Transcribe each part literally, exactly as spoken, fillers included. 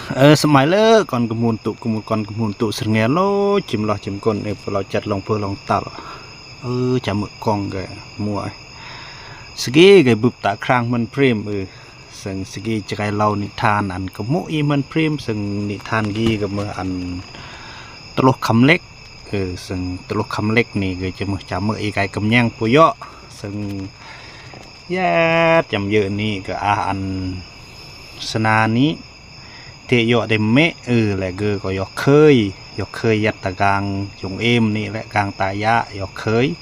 Ơ, sămai lơ kon kơmhun tŭ, kơmhun kon kơmhun tŭ sơngel lo, chim lo chim kon, ơ, pơlao chat long pơ long tal. Ơ, cha mơ̆ kong ge mua. Sigi ge bưp ta krang mơ̆n prim, ơ. Sơng sigi chakai lao ni than ăn kơmhun i mơ̆n prim, sơng ni than gi ge mơ̆ ăn tơluh khăm lek. Ơ, sơng tơluh khăm lek ni ge cha mơ̆, cha mơ̆ i kai kơmnyang pô yŏ. Sơng yat cham yơ ni ge ah ăn sơna ni. Te yŏ đêm mẹ, ơ, lĕ ge ko yŏ khơi, yŏ khơi yat ta gang jong em ni lĕ gang ta yă yŏ khơi.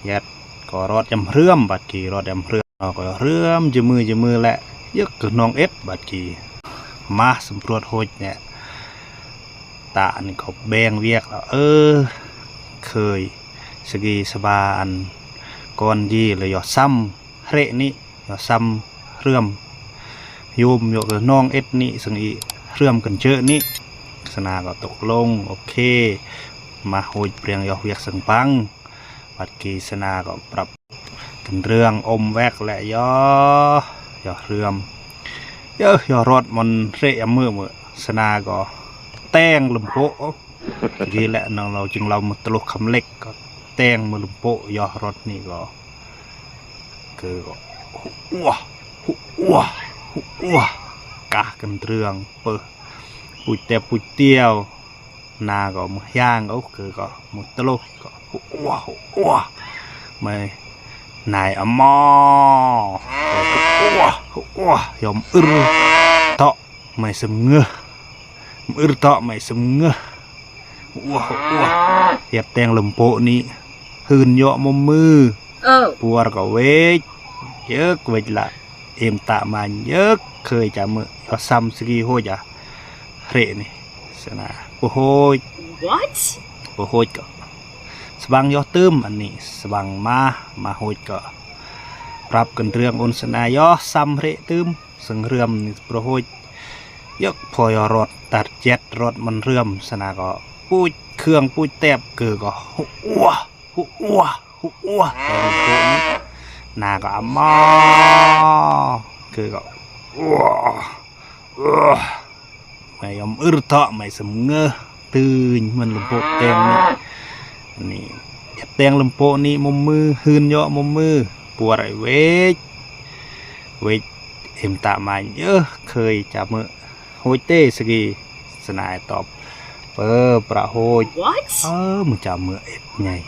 Yat ko rot yăm hrơm băt ki rot yăm hrơm. Ko yŏ hrơm jơmư jơmư lĕ yơk kơ hnong êt băt ki. Mah sơmpruot hoj nè. Ta ni ko beng wiek la, ơ, khơi. Sigi sơba ăn kon ji lĕ yŏ săm hrĕ ni, yŏ săm hrơm. Yôm yŏ kơ hnong êt ni, sơng i hrơm kơnjơ̆ ni. Sơna ko tŭk lông, ok. Mah hoj priang yŏ wiek sơng păng. Băt ki sơna ko prăp kơndrăng ôm wek lĕ yŏ, yŏ hrơm. Yơ, yŏ rot mơ̆n hrĕ yăm mơ̆ mơ̆. Sơna ko teng lơmpôk. Gi lĕ nong lao jing lao mơ̆ tơluh khăm lek ko teng mơ̆ lơmpôk yŏ rot ni ko. Kơ ko. Huuah, huuah, huuah. Kah kơndrăng pơ. Puch tep puch tiao. Na ko mơ̆ hiang ko, kơ ko mơ̆ tơluh ko. Huuah, huuah. Mơi nai amo. Huuah, huuah. Yôm ưr tŏ mơi sơm ngơh. Ưr tŏ mơi sơm ngơh. Huuah, huuah. Yat teng lơmpôk ni. Hưn yŏ mơmư. Ơ. Puar ko wet. Yơk wet la. Im ta mañ yơk khơi cha mơ̆. Yŏ săm sigi hoj a. Hrĕ ni. Sơna. Pô hoj. What? Pô hoj ko. Sơbang yŏ tơm ani. Sơbang mah, mah hoj ko. Prăp kơndrăng ôn sơna yŏ săm hrĕ tơm. Sơng hrơm ni pô hoj. Yơk pô yŏ rot tar jet rot mơ̆n hrơm sơna ko. Puch khương puch tep kơ ko. Huuah. Huuah, huuah. Yôm pô ni. Na ko amo. Kơ ko. Uah. Uah. Mơi yôm ưr tŏ mơi sơm ngơh. Tơñ mơ̆n lơmpôk teng ni. Ni. Yat teng lơmpôk ni mơmư, hưn yŏ mơmư. Puar ai wet. Wet. Im ta mañ yơk khơi cha mơ̆. Hoj te sigi. Sơna ai top. Pơ prăk hoj. What? Ơ, mơ̆ cha mơ̆ êt ñai.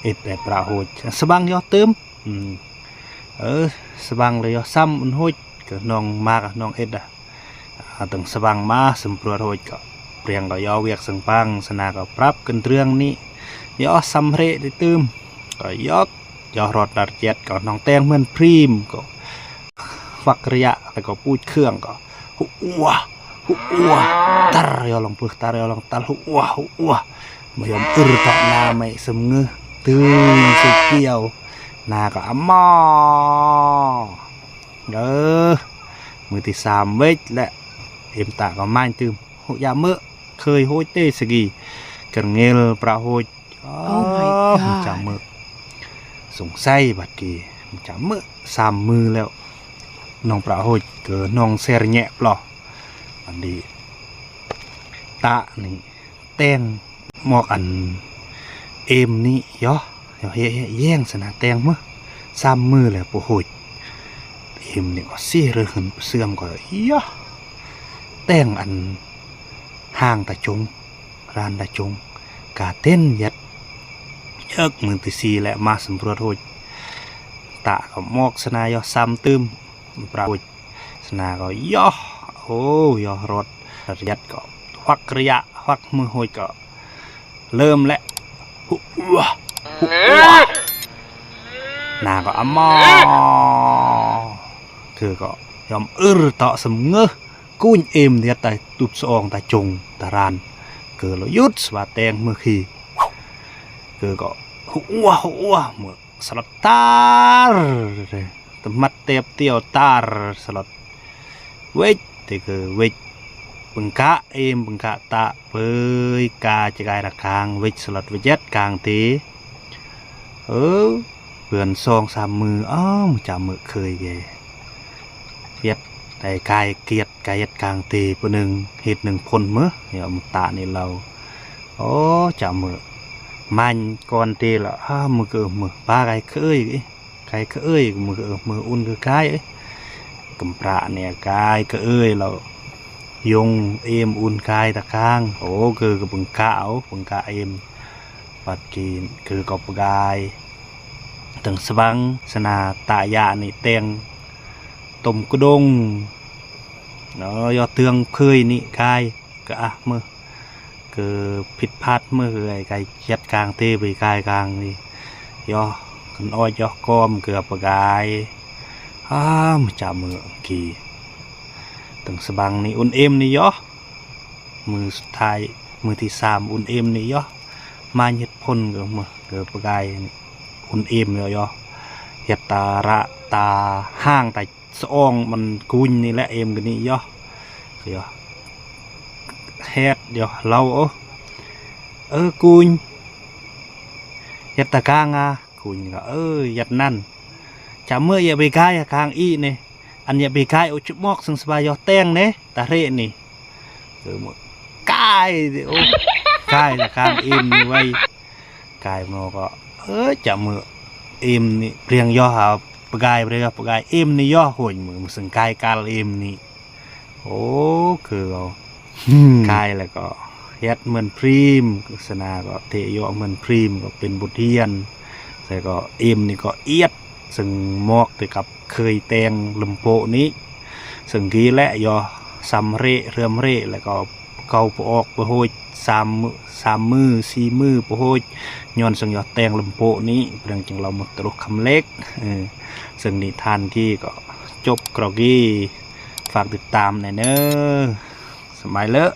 Êt ai prăk hoj. Sơbang yŏ tơm. Hmm. Ơ, sơbang lĕ yŏ săm ôn hoj. Kơ hnong ma kơ hnong êt a. A, tơng sơbang ma sơmpruot hoj ko. Priang ko yŏ wiek sơng păng sơna ko prăp kơndrăng ni. Yŏ săm hrĕ ti tơm. Ko yŏk. Yŏ rot tar jet ko hnong teng mơ̆n prim ko. Huăk rơyă ko puch khương ko. Huuah, huuah. Tar yŏ long pơh, tar yŏ long tal, huuah, huuah. Mơi yôm ưr tŏ na mơi sơm ngơh. Tơñ sơm kiao. Na ko amo. Ơ, mơ̆ ti săm wet lĕ. Im ta ko mañ tơm. Hŭ ya mơ̆. Khơi hoj te sigi. Kơngel prăk hoj. Oh my God. Mơ̆ cha mơ̆. Sung sai băt ki. Mơ̆ cha mơ̆. Săm mơ̆ leo. Nong prăk hoj kơ nong ser ñe plo. Andi. Ta ni. Teng. Mok an. Em ni yoh. Yoh ye ye yeng sơnang teng mơ̆. Săm mơ̆ leo pô hoj. Em ni ko sih rơhun pơsơm ko yoh. Teng an hang ta chung. Ran ta chung. Ka ten yet. Yơk mơ̆n tơsi leo mah sơmprot hoj. Ta ko mok sơnang yoh săm tơm. Prăk hoj. Sơnang ko yoh. Ô, yoh rot. Riat ko. Huăk riak. Huăk mơ̆ hoj ko. Lơm lĕ. Huuah. Huuah. Na ko amo. Kơ ko. Yom ưr tŏ sơm ngơh. Kuñ em diat ta tŭt sơong ta chung ta ran. Kơ lo yut swa teng mơ̆ khi. Kơ ko. Huuah, huuah. Mơ̆ sơlot tar. Tơmat tep tiao tar sơlot. Wet, tê kơ wet. Pơngkă em, pơngkă ta, pơi ka chơkai rơkang, wet sơlot wet jet kang tê. Ơ, pơn song sa mơ̆, ơ, mơ̆ cha mơ̆ khơi ge. Yet Kai, kai kiet, kai kiet kang te pynâng, hit nâng phôn mơh, ya mă ta ni lau. Ô, cha mơ̆. Mañ kon te la, a, mơ̆ kơ mơ̆, ba kai kơ ơi, kai kơ ơi, mơ̆ kơ mơ̆ un kơ kai, ơi. Kơm pra ni kai kơ ơi lau. Yong em un kai ta kang, ô, kơ, kơ pơngka, ô, pơngka em. Băt ki kơ kop gai. Tơng sbăng, sơnă ta ya ni teng. Tôm kơdông. Nó, yo tơng khơi ni kai. Kơ ah mơ̆. Kơ phit phat mơ̆, kơ kai, kai chet kang te, bơi kai kang ni. Yo, kơnoi yo kom kơ pơgai. A, mơ̆ cha mơ̆ ki. Tơng sbăng ni un em ni yo. Mơ̆ sut thai, mơ̆ ti sam un em ni yo. Mañ hit phôn kơ mơ̆, kơ pơgai ni. Un em yo yo. Hiet ta ră, ta hang, ta song măn kuñ ni lĕ em kơ ni yo. Kơ yo. Hiet yo lau ô. Ơ kuñ. Hiet ta kang a. Kuñ kơ, ơ, yat nan. Cha mơ̆ ya bơi kai a kang i ne. Ăn ya bơi kai ô chuk mok sưng sba yo teng ne. Ta re ni. Kơ mơ̆ kai, ô. Kai la kang im ni wai. Kai mơ̆ kơ, ơ, cha mơ̆ im ni. Priang yo ha pơgai, priang yo pơgai im ni yo. Huñ mơ̆, mơ̆ sưng kai kal im ni. Ô, kơ kơ. Kai la kơ. Hiet mơn phrim, sơnă kơ. Te yo mơn phrim kơ pên bột hian. Sa kơ im ni kơ iet. Sưng mok te kăp khơi teng lơmpok ni. Sưng gi lĕ yo sam re, rơm re la kơ. Kâu pơok pơhôch sam, sam mư, si mư pơhôch. Nhuan sưng yo teng lơmpok ni. Breng cheng lau mơ̆ truh khăm lek. Ơ, sưng ni than ki kơ. Chop krok gi. Phak dĭt tam ne nơ. Smai lơ.